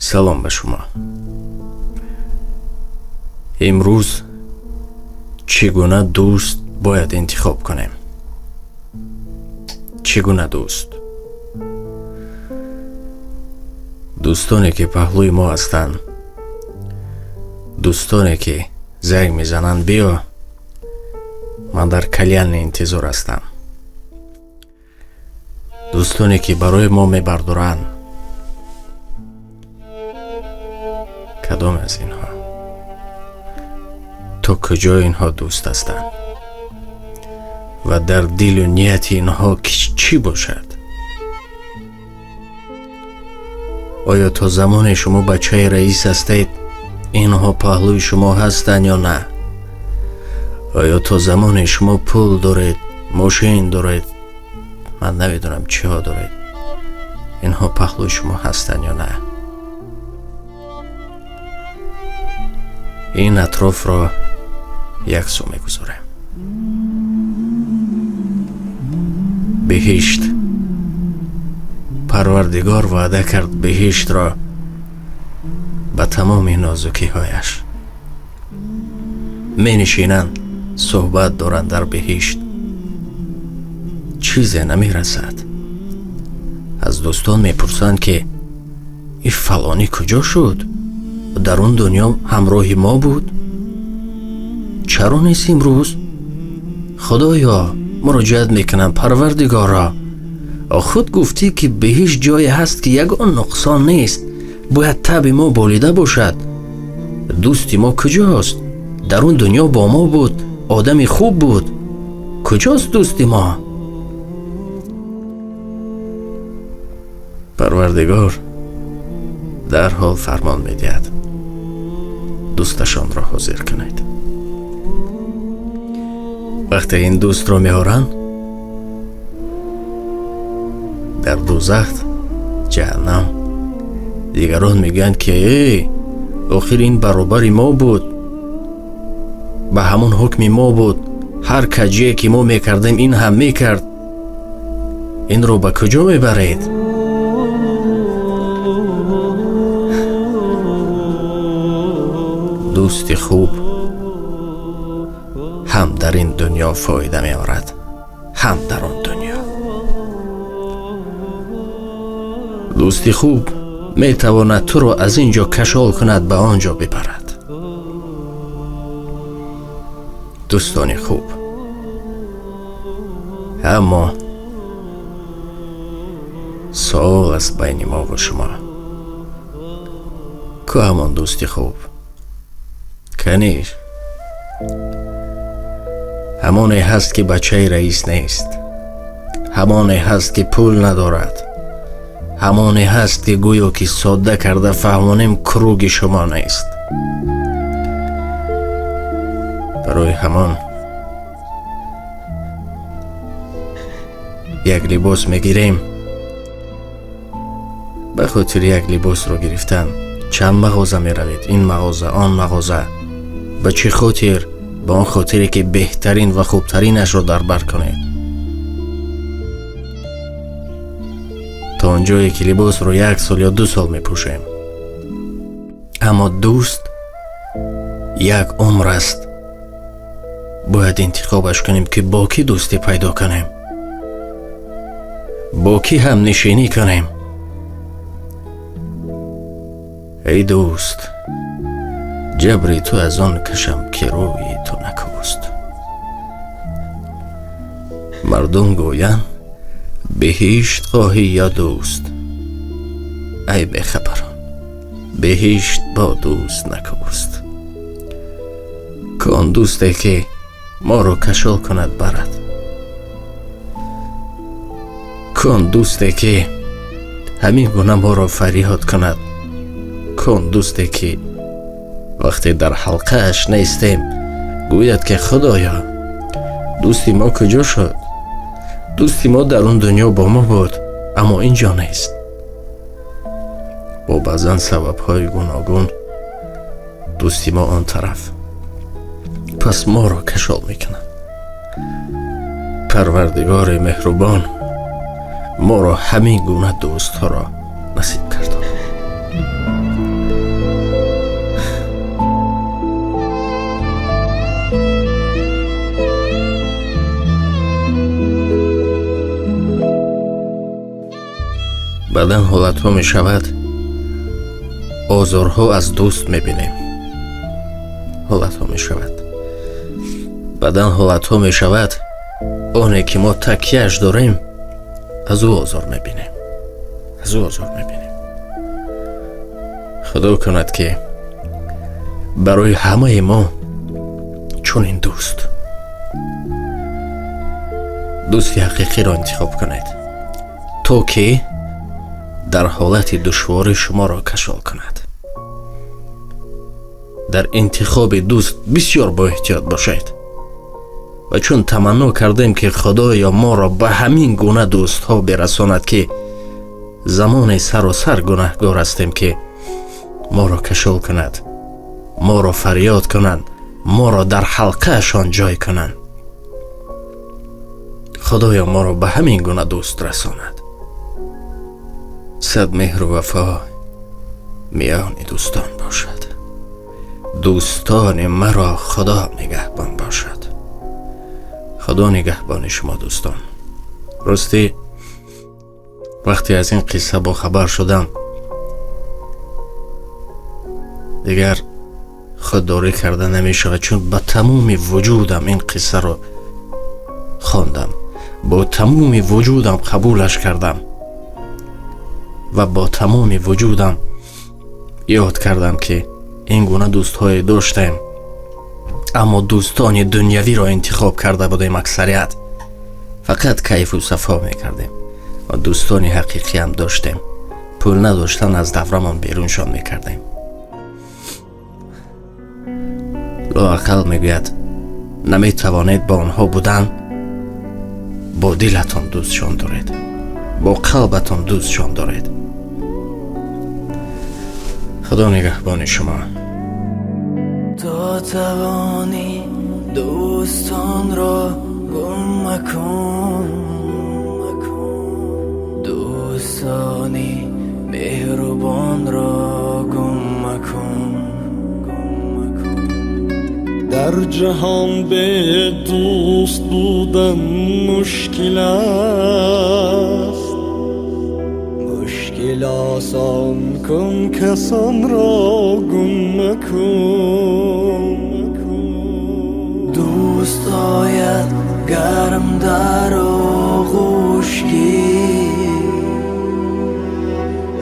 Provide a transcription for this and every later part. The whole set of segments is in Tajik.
Салом ба шумо. Имрӯз чӣ гуна дӯст бояд интихоб кунем? Чӣ гуна дӯст? Дӯстоне ки паҳлӯи мо ҳастанд, дӯстоне ки занг мезананд, биё, ман дар кальян интизор ҳастам. Дӯстоне ки барои мо мебардоранд, кадом аз инҳо? То куҷо инҳо дӯст ҳастанд ва дар дилу нияти инҳо чӣ бошад? Оё то замоне шумо бачаи раис ҳастед, инҳо паҳлӯи шумо ҳастанд ё на? Оё то замоне шумо пул доред, мошин доред, ман намедонам чиҳо доред, инҳо паҳлӯи шумо ҳастанд ё на? Ин атрофро як су мегузорем. Биҳишт. Парвардигор ваъда кард биҳиштро ба тамоми нозукиҳояш. Менишинанд, суҳбат доранд дар биҳишт. Чизе намерасад. Аз дӯстон мепурсанд ки ин фалонӣ куҷо шуд? Дар он дунё ҳамроҳи мо буд? Чаро нест имрӯз? Худоё, муроҷиат мекунам Парвардигоро, худ гуфтӣ ки биҳишт ҷое ҳаст ки ягон нуқсон нест, бояд таби мо болида бошад. Дӯсти мо куҷост? Дар он дунё бо мо буд, одами хуб буд. Куҷост дӯсти мо? Парвардигор дарҳол фармон медиҳад: дӯсташонро ҳозир кунед. Вақте ин дӯстро меоранд, дар дӯзах, ҷаҳаннам, дигарон мегӯянд ки эй, охир ин баробари мо буд, ба ҳамон ҳукми мо буд, ҳар каҷие ки мо мекардем ин ҳам мекард, инро ба куҷо мебаред? Дӯсти хуб ҳам дар ин дунё фоида меорад, ҳам дар он дунё. Дӯсти хуб метавонад туро аз ин ҷо кашол кунад, ба он ҷо бибарад. Дӯстони хуб. Аммо савол аст байни мо ва шумо: ку ҳамон дӯсти хуб? Каниш ҳамоне ҳаст ки бачаи раис нест, ҳамоне ҳаст ки пул надорад, ҳамоне ҳаст ки гӯё ки содда карда фаҳмонем круги шумо нест. Барои ҳамон як либос мегирем, ба хотири як либосро гирифтан чанд мағоза меравед, ин мағоза, он мағоза. Ба чӣ хотир? Ба он хотире ки беҳтарин ва хубтаринашро дар бар кунед. То он ҷое ки либосро як сол ё ду сол мепӯшем. Аммо дӯст як умр аст. Бояд интихобаш кунем ки бо кӣ дӯстӣ пайдо кунем, бо кӣ ҳамнишинӣ кунем. Эй дӯст, ҷабри ту аз он кашам ки рӯи ту накӯст. Мардум гӯянд биҳишт хоҳӣ ё дӯст? Эй бехабарон, биҳишт бо дӯст накӯст. Кон дӯсте ки моро кашол кунад барад, кон дӯсте ки ҳамин гуна моро фарёд кунад, кон дӯсте ки вақте дар ҳалқааш нестем гӯяд ки Худоё, дӯсти мо куҷо шуд? Дӯсти мо дар он дунё бо мо буд, аммо инҷо нест. Бо баъзан сабабҳои гуногун дӯсти мо он тараф, пас моро кашол мекунад. Парвардигори меҳрубон моро ҳамин гуна дӯстҳоро насиб кард. Баъдан ҳолатҳо мешавад, озорҳо аз дӯст мебинем. Ҳолатҳо мешавад. Баъдан ҳолатҳо мешавад, оне ки мо такяш дорем, аз ӯ озор мебинем. Аз ӯ озор мебинем. Худо кунад, ки барои ҳамаи мо чунин дӯст, дӯсти ҳақиқиро интихоб кунед, то ки дар ҳолати душворӣ шуморо кашол кунад. Дар интихоби дӯст бисёр боэҳтиёт бошед. Ва чун таманно кардем, ки Худоё, моро ба ҳамин гуна дӯстҳо берасонад, ки замоне саросар гунаҳгор ҳастем, ки моро кашол кунад, моро фарёд кунанд, моро дар ҳалқаашон ҷой кунанд. Худоё, моро ба ҳамин гуна дӯст расонад. Сад меҳру вафо миёни дӯстон бошад. Дӯстони маро Худо нигаҳбон бошад. Худо нигаҳбони шумо, дӯстон. Ростӣ, вақте аз ин қисса бохабар шудам, дигар худдорӣ карда намешавад, чун ба тамоми вуҷудам ин қиссаро хондам, бо тамоми вуҷудам қабулаш кардам ва бо тамоми вуҷудам ёд кардам, ки ин гуна дӯстҳое доштем, аммо дӯстони дунявиро интихоб карда будем. Аксарият фақат кайфу сафо мекардем ва дӯстони ҳақиқиам доштем, пул надоштан аз даврамон беруншон мекардем. Лоақал, мегӯяд, наметавонед бо онҳо будан, бо дилатон дӯстшон доред, бо қалбатон дӯстшон доред. Худо нигаҳбони шумо. То тавонӣ дӯстонро гум макун, дӯстони меҳрубонро гум макун. Дар ҷаҳон бе дӯст будан мушкил аст. Мушкил осон кун, касонро гум макун. Дӯст ояд гарм дар оғӯш гир,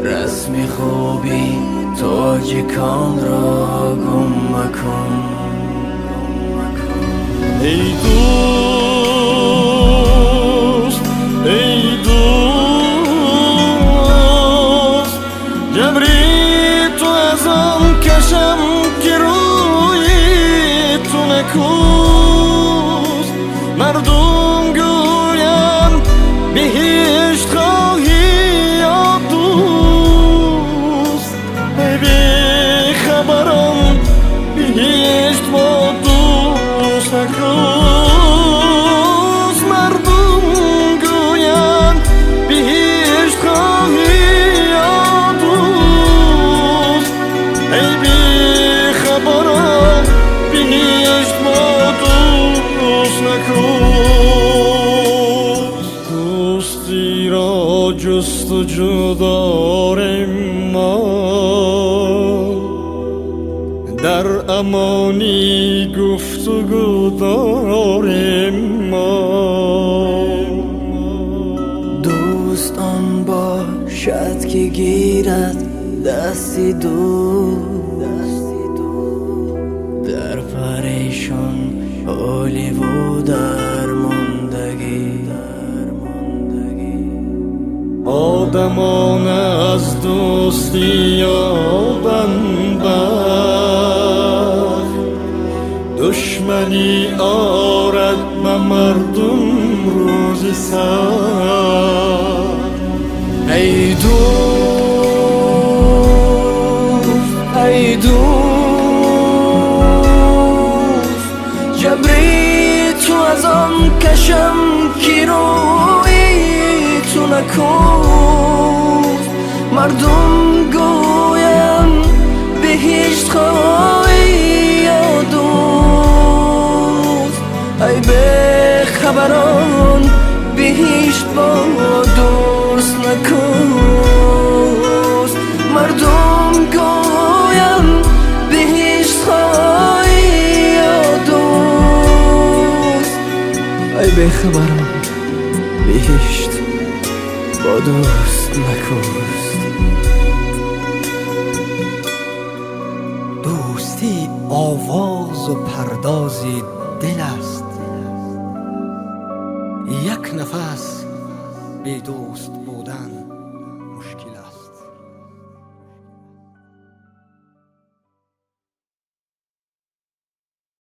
расми хуби тоҷиконро гум макун. Эй дӯст, эй дӯст, ҷабри ту аз он кашам, ки рӯи ту накӯст. Мардум гӯянд, биҳишт хоҳӣ ё дӯст? Эй бехабарон, биҳишт бо дӯст накӯст. Мардум гӯянд, биҳишт хоҳӣ ё дӯст? Эй бехабарон, биҳишт бо дӯст накӯст. Дӯстиро ҷустуҷӯ дорем мо, дар амонӣ гуфтугӯ дорем мо. Дӯст он бошад, ки гирад дасти дӯст дар парешон ҳоливу дармондагӣ. Одамон аз дӯстӣ ёбанд бахт, душманӣ орад ба мардум рӯзи сахт. Эй дӯст, эй дӯст, ҷабри ту аз он кашам, ки рӯи ту накӯст. Мардум гӯянд, биҳишт хоҳӣ ё дӯст? Ай бехабарон, биҳишт бо дӯст накӯст. Бехабарон, биҳишт бо дӯст накӯст. Дӯстӣ овозу пардози дил аст, як нафас бедӯст будан.